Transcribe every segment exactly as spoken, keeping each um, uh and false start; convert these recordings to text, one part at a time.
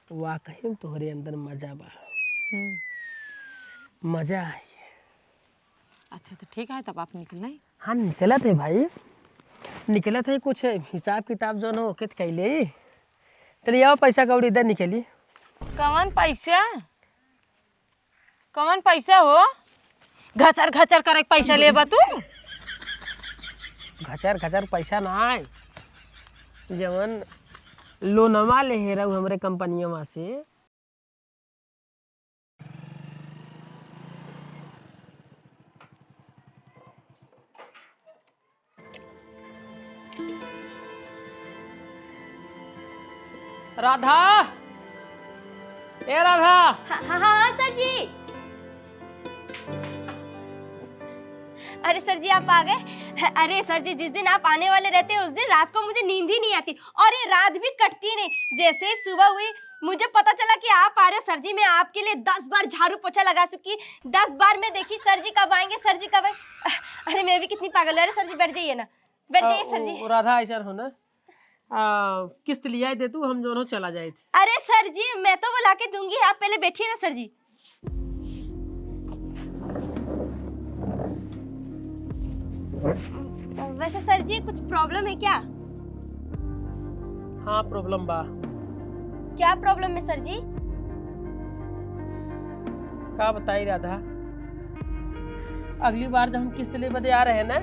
वाकई में तोहरे अंदर मजा बा। हम्म। मजा आई। अच्छा, तो ठीक है, तब आप निकल रहे? हाँ, निकलत है भाई, निकलत है, कुछ हिसाब किताब जौन हो, ओके त कैले। चलिए आओ, पैसा कौड़ी दे निकली। कौन पैसा? कौन पैसा हो? घचर घचर करे के पैसा लेबा तू? घचर घचर पैसा ना आए, जवन लोनवा ले हे रहू हमरे कंपनियवा से। राधा, ए राधा। हाँ, हाँ, हाँ, सर जी। अरे सर जी, आप आ गए। अरे सर जी, जिस दिन आप आने वाले रहते हैं, उस दिन रात को मुझे नींद ही नहीं आती और ये रात भी कटती नहीं। जैसे ही सुबह हुई, मुझे पता चला कि आप आ रहे हो। सर जी, मैं आपके लिए दस बार झाड़ू पोछा लगा चुकी, दस बार मैं देखी सर जी कब आएंगे, सर जी कब आए। अरे मैं भी कितनी पागल हूँ। अरे सर जी, बैठ जाइए ना, बैठ जाइए सर जी। ओ, राधा, ऐसा हो ना, आ, किस्त लिया दे तू, हम दोनों चला जाए थे। अरे सर जी, मैं तो वो लाके दूंगी, आप पहले बैठिए ना सर जी। वैसे सर जी, कुछ प्रॉब्लम है क्या? हाँ, प्रॉब्लम बा। क्या प्रॉब्लम है सर जी? का बताई राधा, अगली बार जब हम किस्त ले बदे आ रहे ना,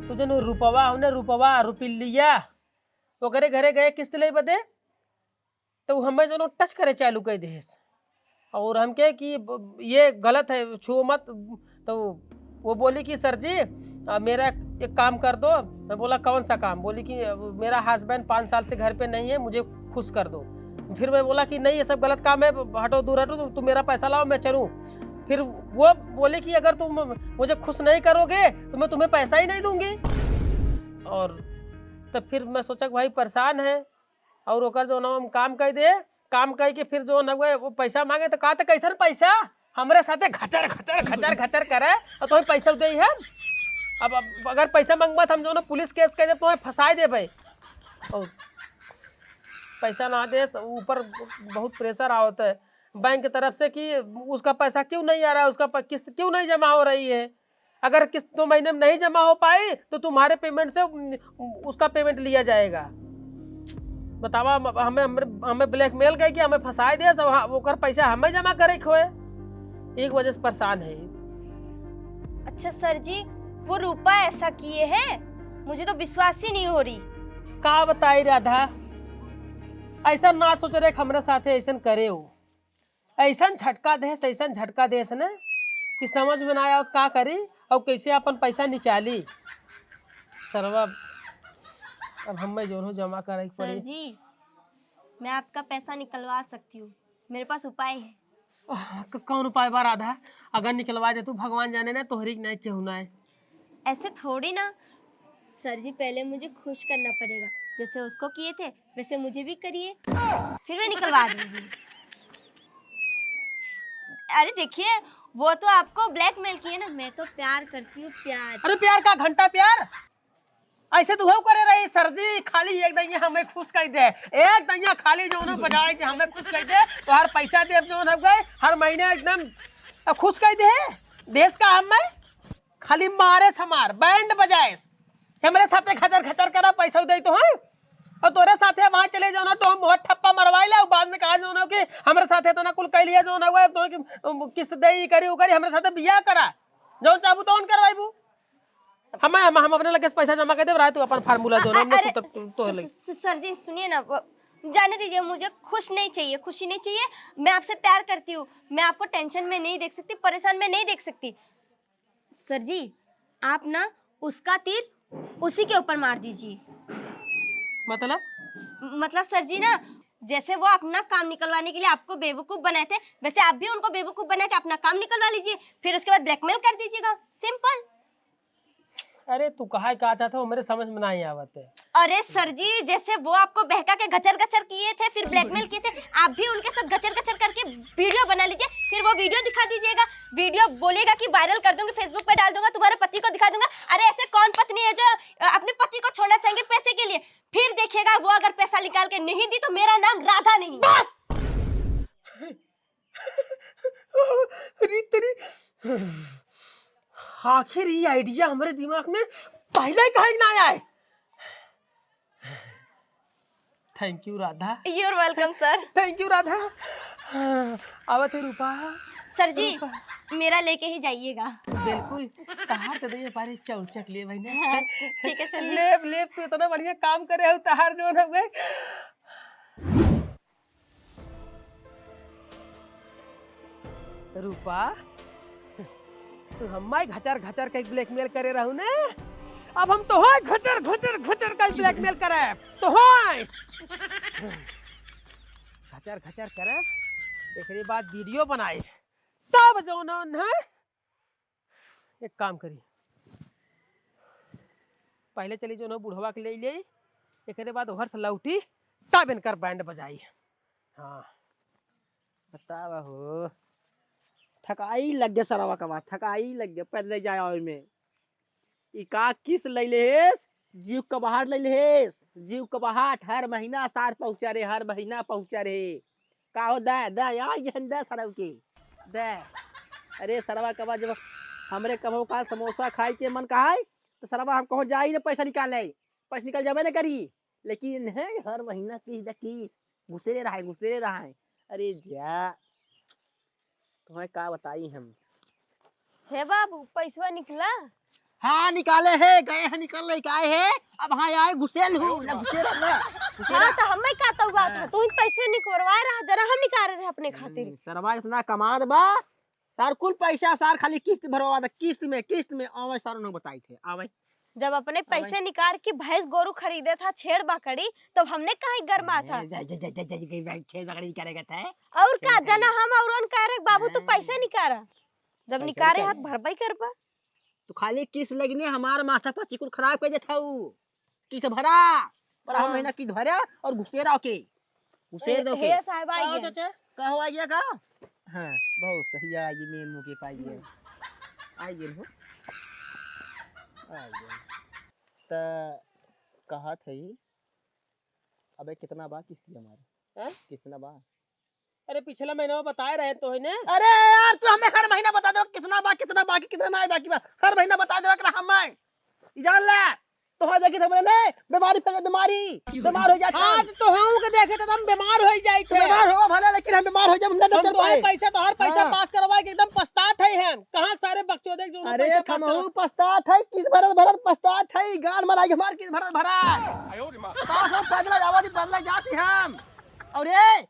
तो जन रुपवा हो ना, रुपवा, रुपिलिया, ओकरे घरे गए किस्त ले बदे, तो उ हमें जनो टच करे चालू कर देस। और हमके कि ब-, ये गलत है, छुओ मत। तो वो बोली कि सर जी, अ, मेरा एक काम कर दो। मैं बोला, "कौन सा काम?" बोली कि, "अ, मेरा हस्बैंड पाँच साल से घर पे नहीं है, मुझे खुश कर दो।" फिर मैं बोला कि, "नहीं, ये सब गलत काम है, हटो, दूर हटो, तुम, तुम मेरा पैसा लाओ, मैं चलूँ।" फिर वो बोली कि, "अगर तुम मुझे खुश नहीं करोगे, तो मैं तुम्हें पैसा ही नहीं दूंगी।" और तब फिर मैं सोचा कि भाई परेशान है, और ओकर जौन हम काम कइ दे, काम कइ के फिर जौन हउए वो पैसा मांगे, तो कहते, "कैसन पैसा? हमरे साथे घचर, घचर, घचर, घचर करे, और तोहे पैसा दे हम? अब, अब अगर पैसा मांगबा, तो हम जौन पुलिस केस कइ देब, तोहे फंसाए देबे।" और पैसा ना दे, ऊपर बहुत प्रेशर आवत है बैंक की तरफ से कि उसका पैसा क्यों नहीं आ रहा है, उसका प-, किस्त क्यों नहीं जमा हो रही है। अगर किस्त दो महीने में नहीं जमा हो पाई, तो तुम्हारे पेमेंट से, उम, उसका पेमेंट लिया जाएगा। बतावा, हम, हमें, हमें, हमें ब्लैकमेल कइ के हमें फंसाए दे, सब हा-, ओकर पैसा हमें जमा करे के होए। एक वजह से परेशान है। अच्छा सर जी, वो रूपा ऐसा किए है? मुझे तो विश्वास ही नहीं हो रही। का बताई राधा, ऐसा ना सोच रहे कि हमरा साथे ऐसन करे हो। ऐसन झटका देस, ऐसन झटका देस न कि समझ में ना आवत का करी और कैसे अपन पैसा निकाली। सरवा, अब हमें जौन हो जमा करे के सर पड़ी। जी, मैं आपका पैसा निकलवा सकती हूँ, मेरे पास उपाय है। आह, क-, कौन उपाय बा राधा? अगर निकलवा दे तू, भगवान जाने ना, तोहरी के ना केहू ना है। ऐसे थोड़ी ना सर जी, पहले मुझे खुश करना पड़ेगा, जैसे उसको किए थे वैसे मुझे भी करिए, फिर मैं निकलवा दूंगी। अरे देखिए, वो तो आपको ब्लैकमेल किए ना, मैं तो प्यार करती हूँ, प्यार। अरे प्यार का घंटा प्यार, ऐसे तो हो करे रही सर जी, खाली एक दइया हमें खुश कइ दे, एक दइया खाली जौन बजाए दे हमें खुश कइ दे, तोहार पैसा दे जौन हो गए हर महीने एकदम खुश कइ दे। देश का हमें खाली मारे छमार, बैंड बजाएस। हमरे साथे खचर खचर करा, पैसा दे तो है। और तोरे साथे वहाँ चले जाओ ना, तो हम बहुत ठप्पा मरवाई ले, और बाद में कहा जाओ ना कि हमरे साथे इतना कुल कह लिया जाओ ना, वो तो कि, अम, किस दे, ई करी, उ करी, हमरे साथे बियाह करा। जौन चाहबू तौन करवाइबू। हम, हम, हम अपने लगे से पैसा जमा कर देब, रहा तू अपन फार्मूला जो ना, अ-, हमने अरे, सुतब तो, तो स-, ले। स-, स-, सर जी, सुनिए ना, वो, जाने दीजिए, मुझे खुश नहीं चाहिए, खुशी नहीं चाहिए। मैं आपसे प्यार करती हूँ, मैं आपको टेंशन में नहीं देख सकती, परेशान में नहीं देख सकती। सर जी, आप ना उसका तीर उसी के ऊपर मार दीजिए। मतलब? मतलब सर जी ना, जैसे वो अपना काम निकलवाने के लिए आपको बेवकूफ बनाए थे, वैसे आप भी उनको बेवकूफ बना के अपना काम निकलवा लीजिए, फिर उसके बाद ब्लैकमेल कर दीजिएगा। सिंपल। अरे तू कहा का चाहत हो, मेरे समझ में नहीं आवत है। अरे सर जी, जैसे वो आपको बहका के घचर घचर किए थे, फिर ब्लैकमेल किए थे, आप भी उनके साथ घचर घचर करके वीडियो बना लीजिए, फिर वो वीडियो दिखा दीजिएगा, वीडियो बोलेगा कि वायरल कर दूंगी, Facebook पे डाल दूंगा, तुम्हारे पति को दिखा दूंगा। अरे ऐसे कौन पत्नी है जो, अ, अपने पति को छोड़ना चाहेंगे पैसे के लिए? फिर देखिएगा वो अगर पैसा निकाल के नहीं दी तो मेरा नाम राधा नहीं। बस, आखिर ई idea हमरे दिमाग में पहिले काहे ना आए? Thank you राधा। You're welcome, sir। Thank you राधा। आवत है रूपा। Sir जी, रूपा। मेरा लेके ही जाइएगा। बिल्कुल, तहार तो दे पारे चौचक ले भाई ना। ठीक है sir जी। लेब, लेब, तू इतना बढ़िया काम करे हो, तहार जो ना हुए। रूपा, तू हम्माई घचर घचर के blackmail करे रहू ने, अब हम तोहाई घचर घचर घचर के blackmail करे, तोहाई घचर घचर करे, एकरे बाद video बनाए, तब जौन है एक काम करी, पहिले चली जौन बुढ़वा के ले ले, एकरे बाद ओहर से लौटी, तब इनकर band बजाई। हाँ, बतावा हो, थकाई लग गया सरवा का बात, थकाई लग गया पैदल जाए आवे में। ई का किस लैले हेस? जीव कबाहट लैले हेस, जीव कबाहट। हर महीना सार पहुँचा रे, हर महीना पहुँचा रे। का हो दे, दे, आ ये दे सरव के, दे। अरे सरवा कबा जब हमरे कबो का समोसा खाई के मन कहाई, तो सरवा हम कहो जाई ना पैसा निकाले, पैसा निकाल जाबे ना करी। लेकिन है हर महीना किस द किस, घुसेरे रहे, घुसेरे रहे। अरे जा, तुम्हें का बताई हम। हे बाबू, पैसवा निकला? हाँ, निकाले है, गए हैं, निकल लेके आए हैं। अब हाँ आए, घुसेल हूँ, ना घुसेल ना, घुसेल। हाँ, तो हमें का तौगा था, हाँ। तू ही पैसे निकलवाए रहा, जरा हम निकाले रहे अपने खातिर। हम्म, सरवा इतना कमाल बा, सार कुल पैसा सार खाली किस्त भरवा दे, किस्त में, किस्त में। आवे सार उन्हें बताई थे, आवे। जब अपने आवे। पैसे निकाल के भैंस गोरू खरीदे था, छेड़ बकरी, तब हमने काहे गरमा था? ए, जा, जा, जा, जा, जा, जा, छेड़ बकरी निकालेगा था? और का, चल, जना चल। हम और उन कह रहे, "बाबू, तू हाँ। पैसे निकाल।" जब पैसे निकाले निकाले। हाथ भरबई करबा। तो खाली किस्त लगने हमार माथा पच्ची कुल खराब कर देता हूँ। किस्त भरा, बारह हाँ। महीना किस्त भरा और घुसेरा के, घुसेर दो के। हे साहब, आई कहो गए। चाचा। का हो, आइए का? हाँ, बहुत सही, आइए, मेन मुँह के पाइए। आइए हो। आइए। त कहत है, अबे कितना बा किस्ती हमारे? हैं? कितना बा? अरे, पिछला महीना में बताए रहे तो है ने। अरे यार, तू हमें हर महीना बता दो कितना बा, कितना बाकी, कितना ना बाकी बा। हर महीना बता दो एकरा हमें। ई जान ले, तोहरा देखी तो हमरे ने बीमारी फैले, बीमारी, बीमार हो जात है। आज तो हम के देखे तो हम बीमार हो जाइत तू है। बीमार हो भले, लेकिन हम बीमार हो जाब, हम ना हम चल तो है पाए। पैसा, तो हर पैसा हाँ। पास करवा के एकदम पछतात है हम। कहाँ सारे बकचोदे जो अरे, पैसा पास हमहू करवा पछतात है, किस्त भरत भरत पछतात है, गान मराई हमार किस्त भरत भरत। आयो रे माँ। पास हम पैदल आवाज, पैदल जाती हम। और ये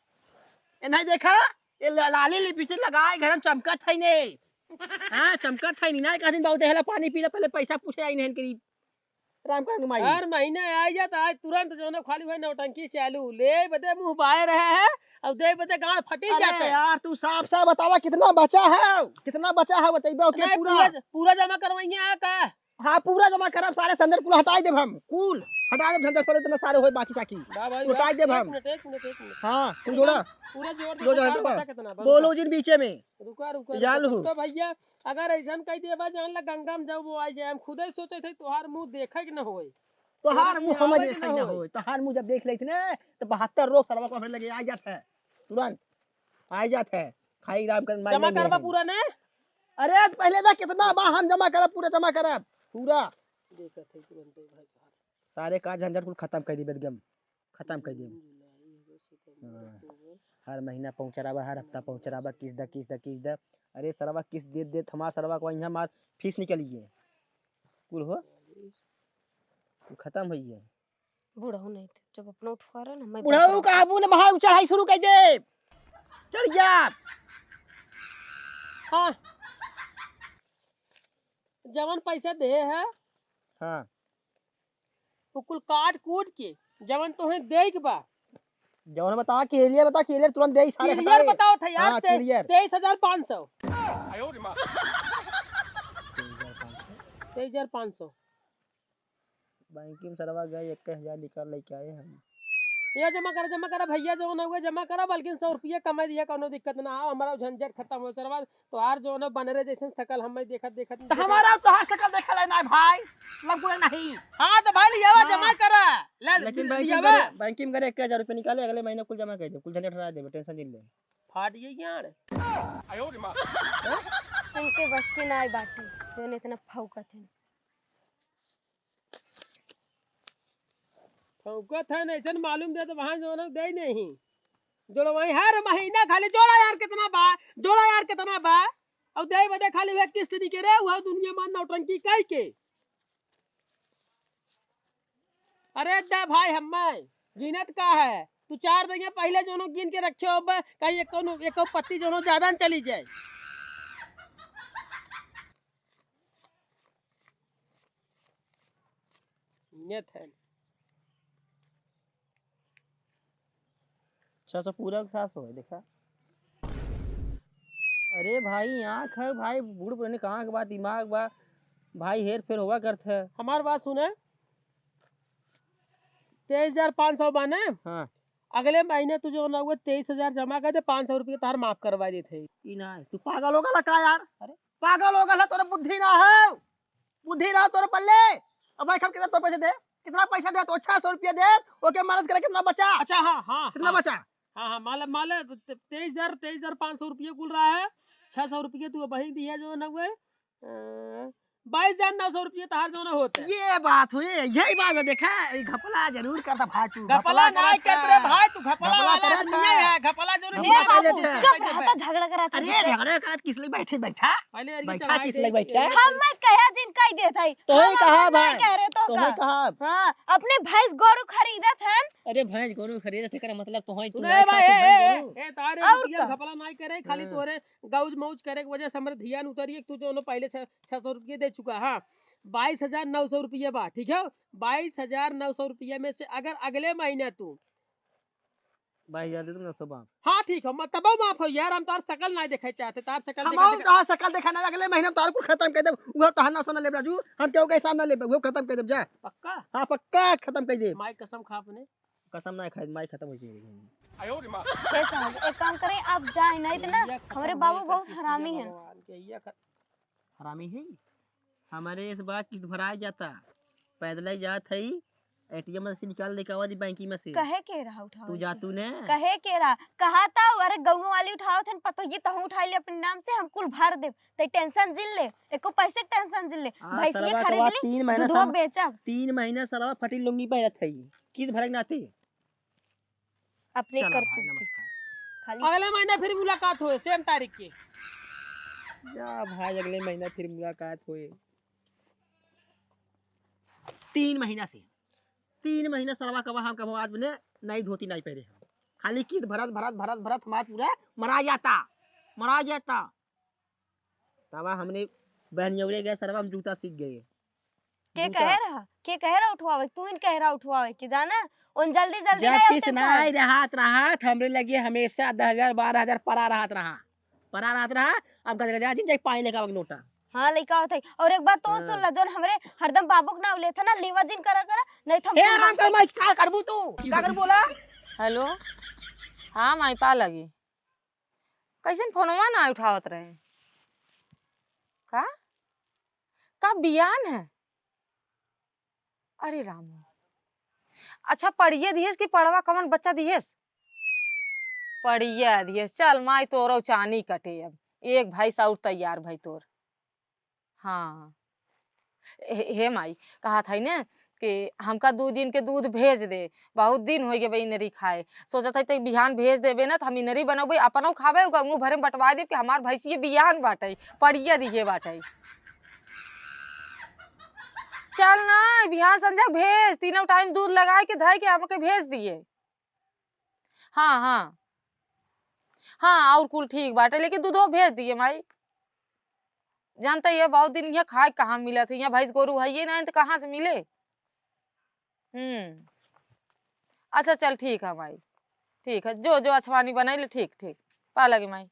ए नहीं देखा, ये ला-, लाली लिपस्टिक लगाए घर में चमकत है ने। हाँ, चमकत है नी ना, कहथिन बहुत हेला पानी पी ले, पहले पैसा पूछे आई नहीं करी। राम का माई। हर महीने आई जात, आज तुरंत जौन खाली हुए नौटंकी चालू, ले बदे मुँह बाए रहे है और दे बदे गांड फटी अरे जाते। यार, तू साफ साफ बतावा कितना बचा है, कितना बचा है बताइबे, ओके नहीं, पूरा। पूरा, पूरा जमा करवाइए का? हाँ, पूरा जमा करब, सारे संदर कुल हटाई देब हम, कुल हटाई देब, झंझट पड़े इतना सारे होए बाकी साकी। वाह भाई, वाह। उठाई देब एक हम। मिनट, एक मिनट, एक मिनट। हाँ, तुम जोड़ा। पूरा जोड़ दे, जोड़, बता, जोड़, बता। बचा कितना बा, बड़ो रुका। जिन बीचे में। रुका, रुका, जान रुका। लू। तो भैया, अगर ऐसन कह दिए बा, जान ला गंगा में जब वो आ जाए, हम खुदे सोचे थे, तोहार मुँह देखे के न होए। तोहार तोहार मुँह मुँह हम आवे के देखे न न होए। होए। तोहार मुँह जब देख लेते ना, तो बहत्तर रोग सरवा को अपने लगे आ जात है, तुरंत आ जात है। खाई राम कर माई जमा लेंगे करबा हम। पूरा ने? अरे, पहले दा कितना बा, हम जमा करब, पूरा जमा करब, पूरा। देखत है तुरंते भाई। सारे का झंझट कुल खत्म कर दी, एकदम खत्म कर दी। जून, जुलाई, अगस्त, सितंबर, हाँ। अक्टूबर। हर महीना पहुँचराबा, हर हफ्ता पहुँचराबा, किस्त दा, किस्त दा, किस्त दा। अरे सरवा, किस्त देत देत हमार सरवा को यहाँ हमार फीस निकली है। कुल हो, कुल खत्म होई है। बुढ़ऊ नहीं थे, जब अपना उठवा रहे ना, मैं बुढ़ऊ पैसा का बुन महाऊ चढ़ाई शुरू कर दे। चढ़ जा। हाँ। जवन पैसा दे है, हाँ। वो कुल काट कूट के, जवन तोहे देई के बा। जवन बता, clear बता, clear तुरंत देई सारे clear हटाए। बताओ था यार, हाँ, ते-, clear। तेईस हजार पाँच सौ। तेईस हजार पाँच सौ। बैंक में सरवा गए, इक्कीस हजार निकाल लेके आए हम। ये जमा करा, जमा करा भैया, जवन हुए जमा करा, बल्कि सौ रुपया कमा दिया, कौनो दिक्कत ना हो, हमारा झंझट खत्म हो सरवा। तोहार जवन बनरे जैसन शकल हमें देखत, देखत तो हमारा तोहार शकल देखल है ना भाई, लड़कुड़ा नहीं। हाँ तो भाई लियावा, हाँ। जमा करा। ले, लेकिन बैंक में लियावा। गए, बैंक में गए इक्कीस हजार रुपया निकाले, अगले महीने कुल जमा कर दे, कुल झंझट हटा दे, tension जिन ले। फाट गई यार। इनके बस की नाई बाटी, जौन इतना फौकत है। फौकत है, नहीं सन मालूम दे तो वहाँ जौन दे नहीं। जोड़वाई हर महीना खाली जोड़ा यार कितना बा, जोड़ा यार कितना बा। और दे बदे खाली वह किस्त निकले, वह दुनिया मान नौटंकी कई के। अरे दे भाई, हम्मे गिनत का है? तू चार दिन के पहले जोनो गिन के रखे हो बे, कहीं एको नु-, एको पत्ती जोनो ज्यादा न चली जाए। गिनत है। छह सौ पूरा के सात सौ है, देखा। अरे भाई, आँख है भाई, बूढ़ पुराने कहाँ के बा, दिमाग बा भाई, हेर फेर होवा करत है। हमार बात सुने, तेईस हजार पाँच सौ बा ने? हाँ। अगले महीने तू जो ना हुआ तेईस हजार जमा कर दे, पाँच सौ रुपये तोहार माफ करवा देत है। ई ना, तू पागल हो गला का यार? अरे। पागल हो गला, तोरे बुद्धि ना है, बुद्धि ना तोरे पल्ले। अब भाई, हम कितना तो पैसे दे, कितना पैसा दे, तो छह सौ रुपया दे, ओके मैनेज करे, कितना बचा? अच्छा, हाँ, हाँ, कितना हाँ। बचा? हाँ, हाँ, माला, माला, ते-, तेईस हजार, तेईस हजार पाँच सौ रुपये कुल रहा है, छह सौ रुपये तू वहीं दिए जो ना हुए, अ, बाईस हजार नौ सौ रुपये तहार जो ना होते। ये बात हुई, यही बात है, देखा, ये घपला जरूर करता भाई तू, घपला घपला ना करत करत रे है। भाई, तू घपला घपला वाला करत आदमी है। है, घपला जरूर हे करत बाबू, है। चुप रहा, तो झगड़ा करत है, अरे, झगड़ा करत किस लिए बैठे, बैठा? पहले इनकी बैठा, चढ़ाई किस दे लिए के बैठा? हम मैं कहा जिन कह देत है। तो हम ही कहा अपन ना भाई। कह रहे तो तो का? ही कहा। हाँ, अपने भैंस गोरू खरीदत हन। अरे भैंस गोरू खरीदत है, एकरा मतलब तो ही सुने चुनाव भाई, खातिर ए, भैंस ए, गोरू। ए, तारे और रुपया का? घपला नाई करे, खाली हाँ। तोरे गौज मौज करे के वजह से हमरे ध्यान उतरिए, तू जो नो पहले छह, छह सौ रुपये दे चुका, हाँ, बाईस हजार नौ सौ रुपये बा, ठीक है? बाईस हजार नौ सौ रुपये में से अगर अगले महीना तू बाईस हजार दे दो, नौ सौ बाप। हाँ, ठीक है, म-, तबो माफ हो यार, हम तार शकल ना देखे चाहते, तार शकल हम देखा, और देखा। तार शकल देखा ना, अगले महीने में तार कुल खत्म कर देब, वो तार ना सोना लेब राजू, हम केहू के हिसाब ना लेब, वो खत्म कर देब जा। पक्का? हाँ, पक्का खत्म कर देब। माई कसम खा अपने। कसम ना खाए, माई खत्म हो जाएगी। ए साहब, एक काम करें, आप जाए ना, इतना ये खत्म हमरे नहीं बाबू कर बहुत सकती है हरामी हैं। भगवान के, ये ख-, हरामी है। हमारे इस बार किस्त भराए जाता, पैदल ही जात है, एटीएम में से निकाल लेके आवा दी बैंकी में से। कहे के रहा उठावे तू के? जा तू ने। कहे के रहा, कहा था, अरे गौवा वाली उठावत हन, पतो ये तहूँ उठा ले अपने नाम से, हम कुल भर देब। ते टेंशन जिन ले, एको पैसे के टेंशन जिन ले। आ, भैंसिया सरवा खरीद कवा ली, तीन महीना दूधवा सम-, बेचब। तीन महीना सरवा फटी लुंगी पहनत है, किस्त भरे के नाते। अपने चला करतूत भाई, की। नमस्कार। खाली अगले महीना फिर मुलाकात होए, सेम तारीख के। जा भाई, अगले महीना फिर मुलाकात होए। तीन महीना से, तीन महीना सरवा कबा हम कबो आज बने नई धोती नहीं पहने हम। खाली किस्त भरत, भरत, भरत, भरत हमार पूरा मरा जाता, मरा जाता। तब हमने बहनियौरे गए सरवा, हम जूता सीख गए। के जूता। कहे रहा? के कहे रहा उठवावे? तू ही कहे रहा उठवावे के, जाना? उन जल्दी, जल्दी जब नहीं किस्त होते ना था। आई रहत, रहत, हमरे लगे हमेशा दस हजार, बारह हजार परा रहत रहा। परा रहत रहा, अब गजगजा जिन जाई पानी लेके आवे के लोटा। हाँ, लइका होत है। और एक बात तो हाँ। सुन ला, जोन हमरे हरदम बाबू के नाव लेत है ना, लेवा जिन करा करा, नहीं तो हम ए, तुम आराम कर, माई, का करबू तू? का कर बोला? हेलो, हाँ माई, पा लगी। कैसन फोनवा ना उठावत रहे? का? का बियान है? अरे राम हो। अच्छा, पड़िया दिहेस कि पड़वा कवन बच्चा दिहेस? पड़िया दिहेस। चल माई, तोरो चानी कटे अब। एक भैंस और तैयार भई तोर। हाँ। हे, हे माई, कहत हई ने कि हमका दू दिन के दूध भेज दे, बहुत दिन होइ गए बा इनरी खाए। सोचत हई त बिहान भेज देबे ना, त हम इनरी बनौबे, अपनो खाबे, गंगू भरे में बंटवा देब कि हमार भैंसिए बियान बाटई, पड़िया दिहे बाटई। चल ना, बिहान संझा भेज, तीनों टाइम दूध लगाए के धइ के हमके भेज दिए। हाँ, हाँ। हाँ, और कुल ठीक बाटे, लेकिन दूधो भेज दिए माई। जानते ये बहुत दिन यहाँ खाए कहाँ मिलत है, यहाँ भैंस गोरू है ये नहीं तो कहाँ से मिले? हम्म। अच्छा चल ठीक है माई, ठीक है, जो जो अछवानी बनैले ठीक ठीक। पा लगे माई।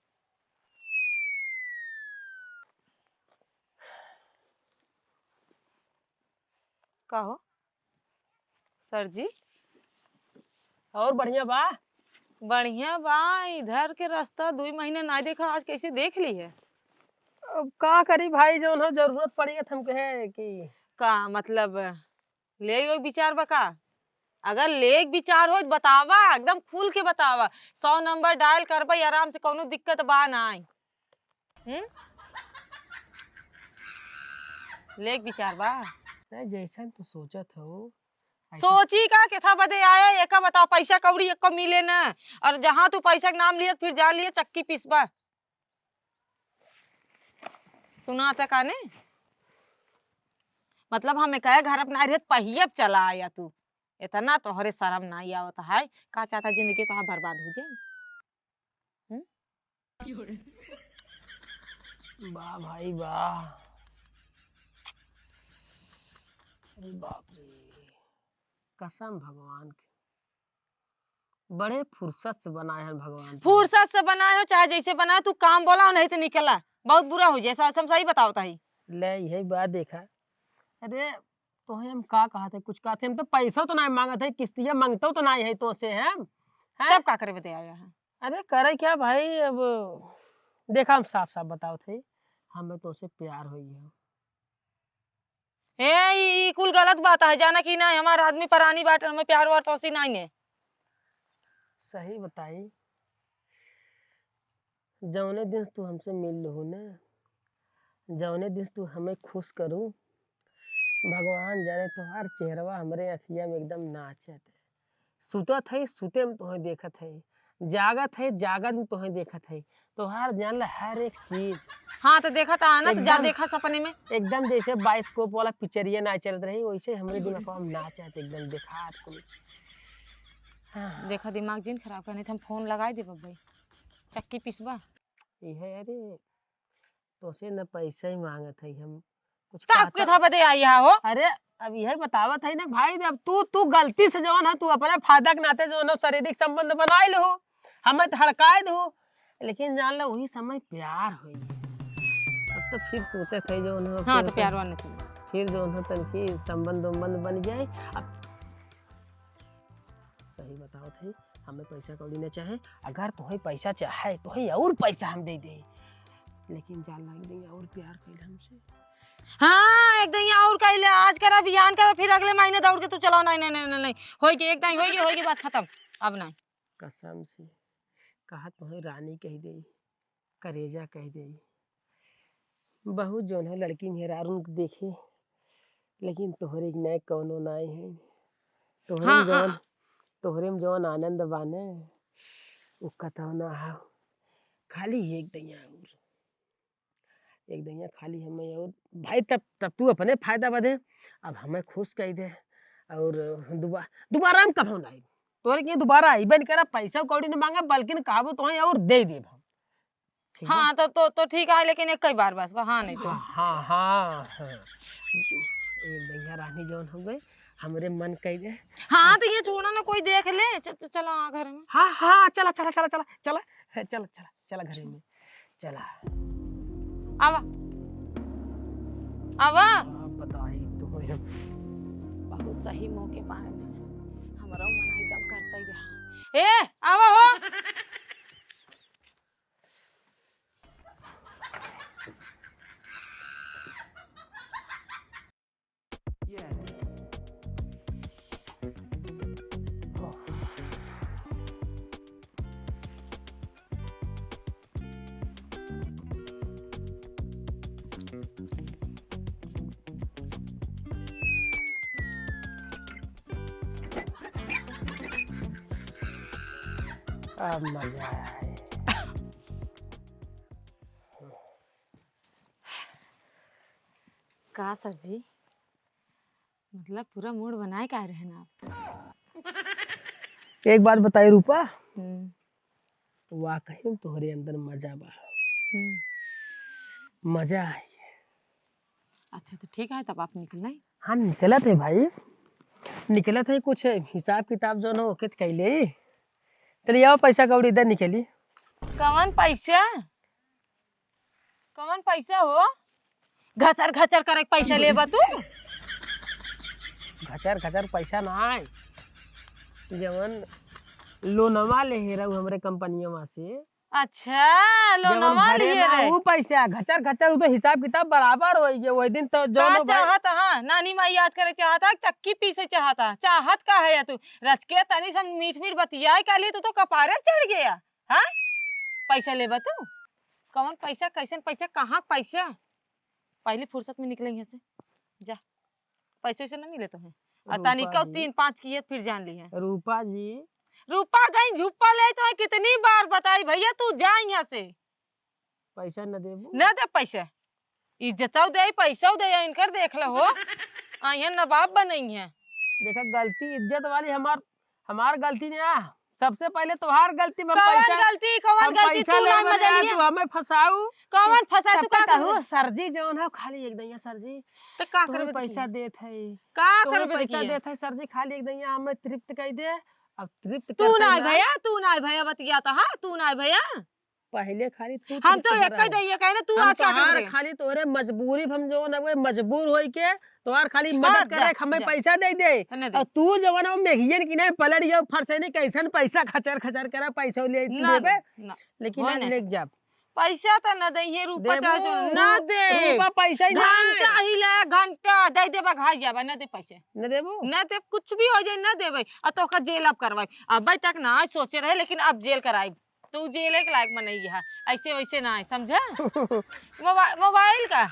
का हो सर जी? और बढ़िया बा? बढ़िया बा। इधर के रास्ता दुई महीने ना देखा, आज कैसे देख ली है? अब का करी भाई, जौन हो जरूरत पड़ी है, त हम कहे कि का मतलब, ले आइयो एक विचार बा का? अगर लेक विचार हो त बतावा, एकदम खुल के बतावा। सौ नंबर डायल करबा, आराम से, कौनो दिक्कत बा नाई। हम्म? लेक विचार बा। नहीं, जैसन तू सोचत हो, ऐसा सोची का, केथा बदे आया, एका बताओ, पैसा कौड़ी एको मिले ना। और जहाँ तू पैसा के नाम लियत, फिर जान लिया चक्की पीसबा। सुना था काने? मतलब हम एक घर अपना रहत पहियब चला आया तू। इतना तोहरे शर्म नाई आवत है, का चाहता जिंदगी तोहार बर्बाद हो जाए? हम्म? वाह भाई वाह। अरे बाप रे, कसम भगवान के, बड़े फुर्सत से बनाए हैं भगवान। फुर्सत से बनाए हो चाहे जैसे बनाए, तू काम बोला हो, नहीं तो निकला, बहुत बुरा हो जाए। ऐसा हम सही बताओ ताई। ले यही बात देखा। अरे तोहे हम का कहत है, कुछ कहत है, हम तो पैसा तो नहीं मांगत है, किस्तिया मांगतो तो नहीं है तो से हम, हैं? तब का करे बदे आया है? अरे करे क्या भाई, अब देखा हम साफ साफ बताओ थे, हमें तो से प्यार होई है। हे, ई, ई कुल गलत बात है, जाना कि नहीं, हमार आदमी परानी बाटे, हमें प्यार व्यार तोसी नहीं है। सही बताई, जौने दिन से तू हमसे मिल लहू ना, जौने दिन से तू हमें खुश करू, भगवान जाने तोहार चेहरवा हमरे अखिया में एकदम नाचत है। सुतत है, सुते में तोहे देखत है, जागत है, जागत में तोहे देखत है। तोहार जान ला हर एक चीज। हाँ, तो देखा था ना, तो जा एकदम, देखा सपने में। एकदम जैसे बाइस्कोप वाला पिक्चरिया ना चलत रही, वैसे हमरे दिमाग में नाचत एकदम देखात कुल। हाँ। देखा, दिमाग जिन खराब करने थे, हम फोन लगाई दे बब्बई, चक्की पिसबा। इहे, अरे, तोसे न पैसा ही मांगत है हम, कुछ तो आपके कहता था बदे आई हा हो? अरे, अब यही बतावत है ना भाई, अब तू, तू गलती से जौन है, तू अपने फायदा के नाते जौन है, शारीरिक संबंध बनाए लो, हमें तो हड़काए दो, लेकिन जान लो, वही समय प्यार होई। अब तो फिर सोचत है जौन है, हाँ, फिर तो प्यार वाला नहीं। फिर जौन है, तनकी संबंध उम्बंध बन जाए। अब सही बतावत है, हमें पैसा कौड़ी न चाहे। अगर तोहे पैसा चाहे, तोहे और पैसा हम दे दे, लेकिन जान ला, एक दिन और प्यार कइल हमसे। हाँ, एक दिन और कइले, आज करा, बिहान करा, फिर अगले महीने दौड़ के तू चलाओ, नहीं, नहीं, नहीं, नहीं, नहीं, होई के, एक दिन होई के, होई के, बात खत्म, अब नहीं। कसम से कहा, तोहे रानी कह दे, करेजा कह दे। बहुत जौन हो लड़की मेहरारून के देखे, लेकिन तोहरे के नाय कौनो नाय है। तोहरे हाँ, में जौन, हाँ। तोहरे में जौन आनंद बा न, उ कतौ ना हो। खाली एक दैया और, एक दैया खाली हमें और भाई, तब, तब तू अपने फायदा बदे अब हमें खुश कह दे। और दुबा-, दोबारा हम कभो ना आई, तोहरे के दोबारा आई बन करा, पैसा कौड़ी न मांगा, बल्कि कहबो तोहे और दे देब हम। ठीक बा? हाँ, तो, तो, तो ठीक है, लेकिन एक ही बार बस, हाँ, नहीं तो। हाँ, हाँ, हाँ, हाँ। ए भैया रानी जौन हो गए, हमरे मन कह दे। हाँ, तो ये छोड़ा ना, कोई देख ले। च-, च-, चला आ घर में। हाँ, हाँ, चला, चला, चला, चला, चला, है, चला, चला, चला घर में, चला। आवा, आवा। आप बताई तो हम। बहुत सही मौके पाए ना, हमारा मन एकदम करता ही रहा। ए, आवा हो। अब मजा आया है। का सर जी, मतलब पूरा मूड बनाए का रहे ना आप? एक बात बताई रूपा, हम्म। वाकई में तोहरे अंदर मजा बा। हम्म। मजा आई। अच्छा, तो ठीक है, तब आप निकल रहे? हाँ, निकलत है भाई, निकलत है, कुछ हिसाब किताब जौन हो, ओके त कैले। चलिए आओ, पैसा कौड़ी दे निकली। कौन पैसा? कौन पैसा हो? घचर घचर करे के पैसा लेबा तू? घचर घचर पैसा ना आए, जवन लोनवा ले हे रहू हमरे कंपनिया से, अच्छा, जवन लोनवा भरे लिए ना रहे। ऊ पैसा, घचर घचर, ऊ तो हिसाब किताब बराबर होई गए। वही दिन तो का जौन भाई चाहत हा? नानी माई याद करे चाहत हा, चक्की पीसे चाहत हा? चाहत का है या तू? रच के तनी से मीठ मीठ बतियाए का लिए तू तो कपारे चढ़ गया। हाँ? पैसा लेबा तू? कौन पैसा, कैसन पैसा, कहाँ पैसा? पहली फुर्सत में निकले यहाँ से, जा। पैसे वैसे न मिले तो है। और रूपा तनिको जी। तीन पाँच किए फिर जान ली है। रूपा जी। रूपा गई झुप्पा ले तो है, कितनी बार बताई भैया, तू जा यहाँ से। पैसा न देबू? न दे पैसा। इज्जतौ दे, पैसौ दे, इनकर देख लो हो। आइहन नवाब बनई है। देखा, गलती इज्जत वाली हमार, हमार गलती ना, सबसे पहले तोहार गलती। हम कौन पैसा, गलती, कौन हम गलती? पैसा तू ना लेबे मजा ना, लिया। तू हमें फंसाऊ। कौन फंसा? तू तब का तक कहू, कर दे? सर जी जौन है, खाली एक दैया सर जी, तो का तोहरे करबे पैसा देखिए? देत है, का तोहरे करबे पैसा देखिए? देत है सर जी, खाली एक दैया हमें तृप्त कर दे। अब तृप्त तू करते ना ना। भैया, तू ना भैया, बतिया तो है, तू ना भैया। पहले खाली तू हम तो चुप एक रहो। ही दइया कहे ना, तू हम आज का तोहार करबे? खाली तोरे मजबूरी, हम जवन अब मजबूर होई के तोहार खाली हाँ, मदद करे, जा, हमें जा। पैसा दे दे। हने दे। और तू जवन अब मेघियन की नहीं पलट गयो, फरसेनी कैसन पैसा खचर खचर करा, पैसा ले ना लेबे। दे, ना। लेकिन वो आज नहीं लेके सकते। जा। पैसा तो ना दे, ये रूपा देबू, चाहे जो ना दे। रूपा पैसा ही घंटा नहीं। ही ले, घंटा दे देबा, घाई जाबा, ना दे पैसे। ना देबू? ना दे, कुछ भी हो जाए, ना देबे। और तो का जेल अब करवाई। अब तक ना सोचे रहे, लेकिन अब जेल कराई। तू जेले के लायक मनई है, ऐसे वैसे ना है, समझा? मोबा-, मोबाइल का?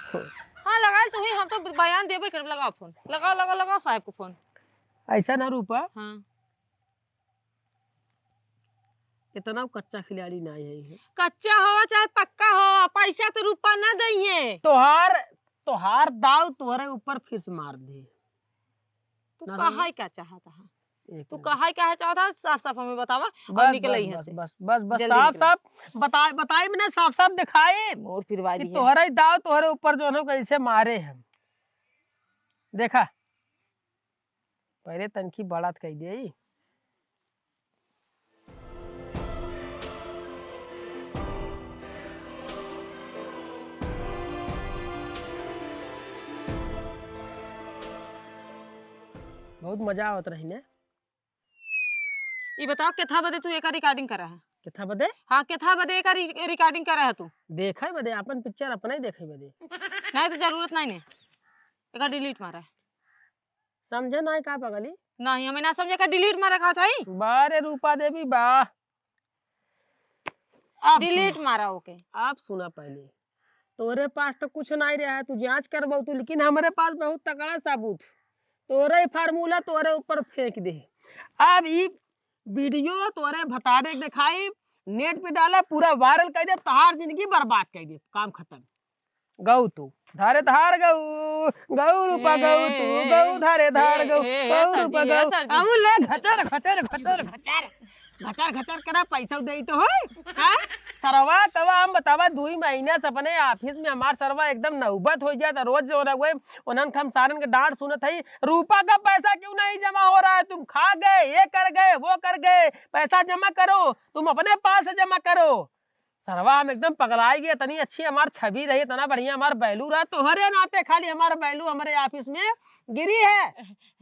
हाँ, लगा ले तू ही, हम तो बयान देबे करब। लगाओ फोन, लगाओ, लगाओ, लगाओ साहब को फोन। ऐसा ना रूपा, हाँ। इतना कच्चा खिलाड़ी ना है ये। कच्चा हो चाहे पक्का हो, पैसा तो रूपा ना दइहे। तोहार, तोहार दाव तोहरे ऊपर फिर से मार दे। तू ना कहा समझे? ही का चाहत हा? एक तू मिनट। कहा ही का चाहत हा? साफ साफ हमें बतावा और बस, निकल बस, यहाँ बस, से। बस, बस, बस, जल्दी साफ, निकल। साफ बताए, बताए मैंने साफ, साफ दिखाए मोर पिरवा कि दी है। तोहरे ही दाव तोहरे ऊपर जो है कैसे मारे हम। देखा, पहले तनकी बड़ा त कह दे। बहुत मजा आवत रही ने। ई बताओ, केथा बदे तू एका recording करा है? केथा बदे? हाँ, केथा बदे एका रि-, recording करा है तू? देखे बदे, आपन picture अपना ही देखे बदे। नहीं तो जरूरत नहीं ने। एका delete मारा है। समझे नहीं का पगली? नहीं, हमें ना समझे का delete मारा का था ही? बा रे रूपा देवी, बा। आप delete सुना। मारा ओके। आप सुना पहले। तोरे पास तो कुछ नहीं रहा है, तू जांच करबो तू, लेकिन हमरे पास बहुत तगड़ा सबूत। तोरे formula तोरे ऊपर फेंक दे। अब ई video तोरे भतारे के दिखाई, net पे डाला, पूरा viral कर दे, तहार जिंदगी बर्बाद कर दे, काम खत्म। गऊ तू, धारे धार गऊ, गऊ रूपा गऊ तू, ए, गऊ धारे धार ए, गऊ, ए, ए, गऊ सर रूपा जी, ए, गऊ। सर जी। अऊ ले घचर, घचर, घचर, घचर। घचर, घचर करा, पैसा दे तो होई, हाँ? सरवा, तब हम बतावा, दुई महीना से अपने office में हमार सरवा एकदम नौबत हो जाता, रोज जो रहुए, उन्हन हम सारन के डांट सुनत हई, "रूपा का पैसा क्यों नहीं जमा हो रहा है? तुम खा गए, ये कर गए, वो कर गए, पैसा जमा करो, तुम अपने पास से जमा करो।" सरवा हम एकदम पगलाई गए, इतनी अच्छी हमार छवि रही, इतना बढ़िया हमार value रहा, तोहरे नाते खाली हमार value हमरे office में गिरी है।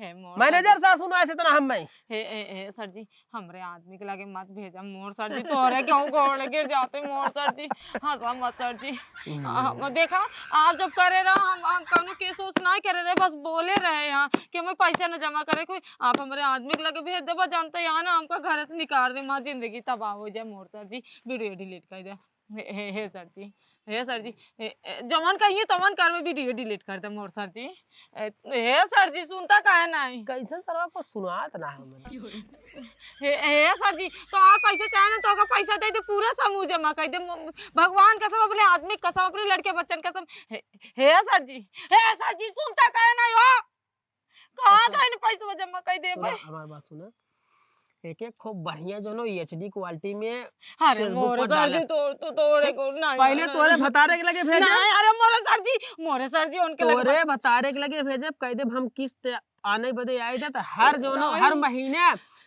हे मोर manager सर जी। सासु ना ऐसे इतना हम में। हे, हे, हे सर जी, हमरे आदमी के लगे मत भेजा मोर सर जी, तोहरे क्यों गोड़ गिर जाते मोर सर जी, हंसा मत सर जी। हम्म। आ, देखा, आप जब करे रहो, हम, हम कौनो case वोस नहीं करे रहे, बस बोले रहे यहाँ कि हमें पैसा न जमा करे कोई, आप हमरे आदमी के लगे भेज देबा, जानते यहाँ ना हमका घर से निकाल दे, हमार जिंदगी तबाह हो जाए मोर सर जी, video delete कर दे। हे, हे, हे सर जी, हे सर जी, हे, ए, जवन कहिए तवन करबे, video delete कर दे मोर सर जी। ए, हे सर जी, सुनता काहे नहीं? कैसन सरवा को सुनात ना हमन। हे, हे सर जी, तो और पैसे चाहे ना तो ओकर पैसा दे दे, पूरा समूह जमा कर दे। म-, भगवान कसम, अपने आदमी कसम, अपने लड़के बच्चन कसम। हे, हे सर जी, हे सर जी, सुनता काहे नहीं हो? कहा अच्छा। था इन पैसवा जमा कर दे सुना, भाई? हमार बात सुना। एक एक खूब बढ़िया जो नो HD quality में अरे Facebook मोर पर सर जी, डाला। तो, तो, तोरे को नहीं, पहले नहीं, तोरे नहीं। भतारे के लगे भेजे। नहीं, अरे मोर सर जी, मोर सर जी, उनके लगे तोरे भतारे के लगे भेजे, कह दे हम किस्त आने बदे आए थे, तो हर जो नो, नहीं। हर महीने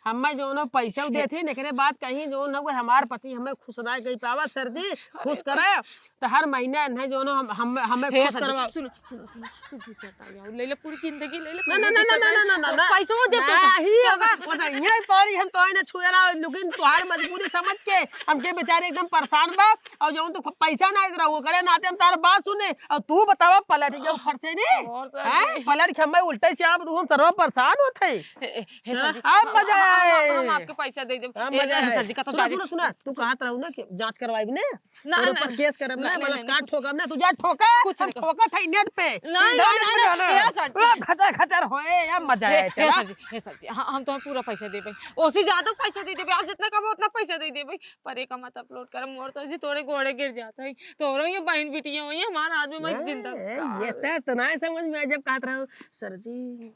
हमें जौन पैसा देत ही, एकरे बाद कहीं जौन हवे हमार पति हमें खुश ना कई पावत, सर जी, खुश करे, तो हर महीना इन्हें जौन हम, हम, हमें हे खुश सर जी, करवा। सुनो, सुनो, सुनो, तू दो चार ताली और ले ले, पूरी जिंदगी ले ले, ना, ना, पूरी ना, ना, दिक्कत ना, है। ना, ना, ना, ना। पैसों दे तो नहीं, होगा। वो तो यहीं पड़ी, हम तो इन्हें छुए रहा, लेकिन तुम्हारी मजबूरी समझ के हमके बेचारे एकदम परेशान बा, और जौन तू पैसा ना दे रहा, वो करे नाते हम तार बात सुने, और तू बतावा पलट के घर से नहीं, और सर हैं? जी। पलट के हमें उल्टे से आप हम सर्व परेशान होते हैं। हे, हे, हे सर हाँ, जी, अब हम, मजा हम, हम, आए। हम आपके पैसा दे देब। अब ए, मजा ए, आए। सर जी, का तो सुना, जादे सुना, सुना, तू कहत रहू ना कि जांच करवाई ने, ना, तोरे ना, ऊपर ना। केस करब ना, ना, ना, बलात्कार ना, कुछ ठोकब ना, तू जा ठोका, कुछ हम नहीं ठोका था नेट पे। नहीं, नहीं, नहीं, नहीं, नहीं, नहीं, ए, सर जी। ओ, खचर, खचर होए, अब मजा ए, आए, ए, चला। सर जी, ए, सर जी, हाँ, हम तुम्हें पूरा पैसा देबे, ओसे ज्यादा पैसा दे देबे, आप जितना कहो उतना पैसा दे देबे, पर एक मत अपलोड कर, मोर सर जी, तोरे गोड़े गिर जात है, तोरो ये बहन बिटिया हुई है, हमारा आदमी मैं ए, जिंदा ए, ये तो, तो ना समझ में आए जब कहत रहो, सर जी,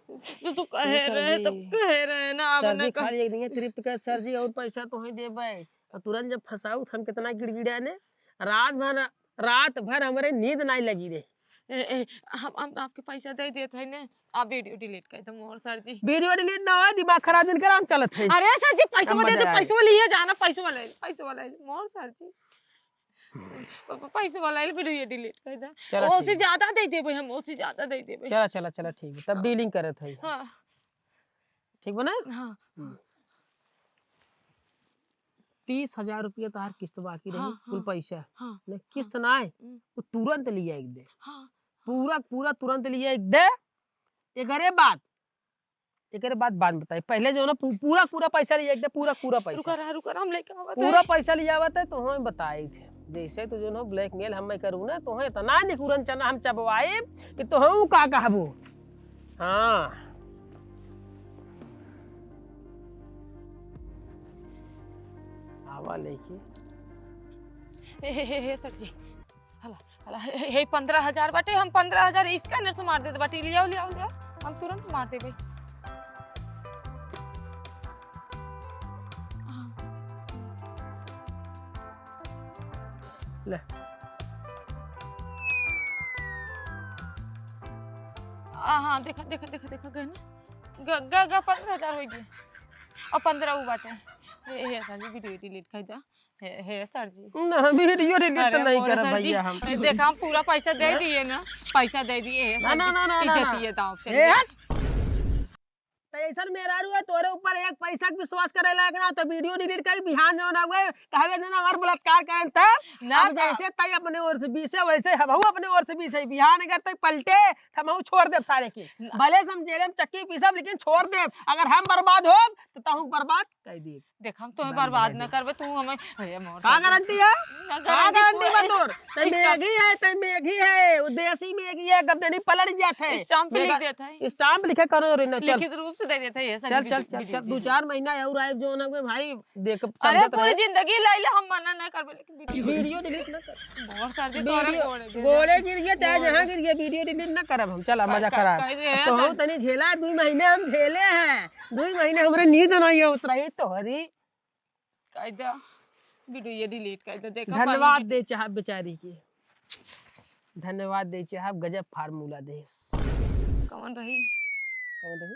तो तू कहे ए, सर रहे, जी। तब कहे रहे ना, अब सर ना जी, कर। खाली एक दिन तृप्त कर, सर जी, और पैसा तो ही देबे। और तुरंत जब फंसाऊ, हम कितना गिड़गिड़ा ने, रात भर, रात भर हमरे नींद नहीं लगी रे। ए, ए, हम, हम आपके पैसा दे देत है ने, आप वीडियो डिलीट कर दो, मोर सर जी। वीडियो डिलीट ना हो, दिमाग खराब दिन के हम चलत है। अरे सर जी, पैसा हम दे दे, मजा आए। पैसा लिए जाना, पैसा ले, पैसा ले, मोर सर जी। प-, प-, पैसा वाला आइल, वीडियो डिलीट कर दे। चला, ओसे ठीक। ज्यादा दे देबे हम, ओसे ज्यादा दे देबे। चला, चला, चला, ठीक है। तब डीलिंग करत है। हाँ। ठीक बा ना? हाँ। हम्म। तीस हजार रुपया तोहार किस्त बाकी रही, हाँ, कुल हाँ। पैसा। हाँ, ने किस्त हाँ। ना आए, हम्म। वो तुरंत लिया एक दे। हाँ। पूरा, पूरा तुरंत लिया एक दे। एकरे बाद एकरे बाद, बाद में बताई। पहले जो ना पू-, पूरा, पूरा पैसा लिया एक दे, पूरा, पूरा पैसा। रुका रहा, रुका रहा, हम लेके आवत पूरा है। पैसा लिया आवत है, तो हम बताई थे। जैसे तो जो ना ब्लैकमेल हम मैं करूँ ना, तो इतना निकुरन चना हम चबवाई कि तो हम का कहबो। हाँ। आवा लेके। हे, हे, हे, हे, सर जी। हला, हला, हे, हे, हे, पन्द्रह हजार बाटे, हम पन्द्रह हजार स्कैनर से मार देत बाटी। लियाओ, लियाओ, लियाओ, हम तुरंत मार देबे। हाँ। ले। आ, हाँ, देखा, देखा, देखा, देखा, गए ना? ग, ग, ग, पन्द्रह हजार होइ गए। अब पन्द्रह वो बाटे। ए, ए, सर जी, वीडियो डिलीट कर दे। हे, हे सर जी। ना, वीडियो डिलीट अरे तो नहीं मोरे करब सर जी, भैया हम। देखा, हम पूरा पैसा दे दिए ना, पैसा दे दिए, हे ना, सर ना, जी, ना, ना, ना, इज्जत ना। ये दाव चल ए, गई। हट। तो ऐसन मेहरारू है, तोरे ऊपर एक पैसा के विश्वास करे लायक ना, तो वीडियो डिलीट कर, बिहान जौन हुए, कहवे जे ना हमार बलात्कार करें तब। ना, अब ना। जैसे तय अपने ओर से बीसे, वैसे हमहू अपने ओर से बीसे। बिहान अगर तय पलटे, तो हमहू छोड़ देब सारे के। ना। भले से हम जेल में चक्की पीसब, लेकिन छोड़ देब। अगर हम बर्बाद होब, तो तहूँ बर्बाद कर देब। देख, हम तुम्हें बंद बर्बाद कर ना दे। करबे, तू हमें, अरे मोर का सर जी। गारंटी है? ना का गारंटी गारंटी बा पूरा तोर? तै स्टाम्प मेघी है, तै मेघी है, वो देसी मेघी है, गब्दनी पलट जात है। स्टाम्प पे लिख मेरा देत है। स्टाम्प लिखे करो रे ना, चल। लिखित रूप से दे देत है, ये सर चल, जी, चल, वीडियो, चल, चल, वीडियो। दो चार महीना और आए जो ना हुए भाई, देख, अरे समझत पूरी रहे। जिंदगी ले ले, हम मना ना करबे, लेकिन वीडियो। वीडियो डिलीट ना कर। मोर सर जी, तोरे वीडियो, गोड़े गिर गोड़े गिर गया, चाहे मोर जहाँ गिर गया, वीडियो डिलीट ना करब हम, चला का-, मजा का-, खराब। का-, ये तो सर हम तनी झेला, दो महीने हम झेले हैं, दो महीने हमरे नींद नहीं है उतरा, ये तोहरी। कर दे, वीडियो ये डिलीट कर दे, देखा धन्यवाद पानी दे चाहब बेचारी के, धन्यवाद दे चाहब, गजब फार्मूला देस। कौन रही? कौन रही?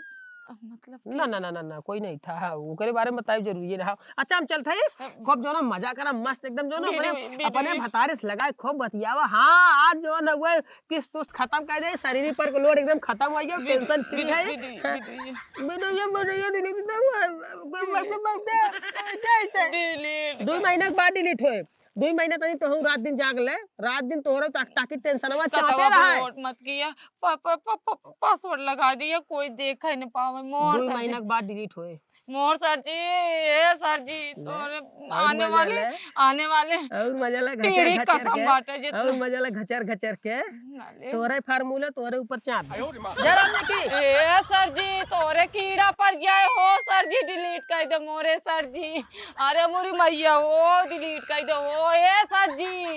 अब मतलब ना, कि ना, ना, ना, ना, कोई नहीं था, ओकरे बारे में बताइब जरूरी ना। अच्छा, हम चलत हई, अब खूब जो ना मजा करब, मस्त एकदम जो ना वीडियो, अपने, वीडियो, अपने वीडियो। भतारे से लगाए, खूब बतियावा। हाँ, आज जो ना हुए किस्त उस्त खत्म कर दे, शरीर पर को लोड एकदम खत्म हो गया, वीडियो, टेंशन फ्री वीडियो, है। वीडियो, वीडियो। वीडियो, वीडियो, वीडियो, वीडियो, वीडियो, वीडियो, वीडियो। डिलीट दो कर। महीना के बाद डिलीट होए। दो महीना तनी तोहू रात दिन जाग ले, रात दिन तोहरो ता-, ताकि टेंशनवा कतवा चाहते रहे। नोट मत किया, प-, प-, प-, प-, पासवर्ड लगा दिया, कोई देखे न पावे। मोर दो सर जी। महीना के बाद डिलीट होए। मोर सर जी, ए सर जी, ले, तोरे और आने मजा वाले, ले। आने वाले और मजा ले घचर पीढ़ी घचर कसम के, बाटे जितना। और मजा ले घचर घचर के। ना ले। तोरे फार्मूला, तोरे ऊपर चाप। आयो रे माँ। जरा देखी। ए सर जी, तोरे कीड़ा पड़ जाए हो सर जी, डिलीट कर दे मोरे सर जी। अरे मोरी मैया हो, डिलीट कर दे हो, ए सर जी।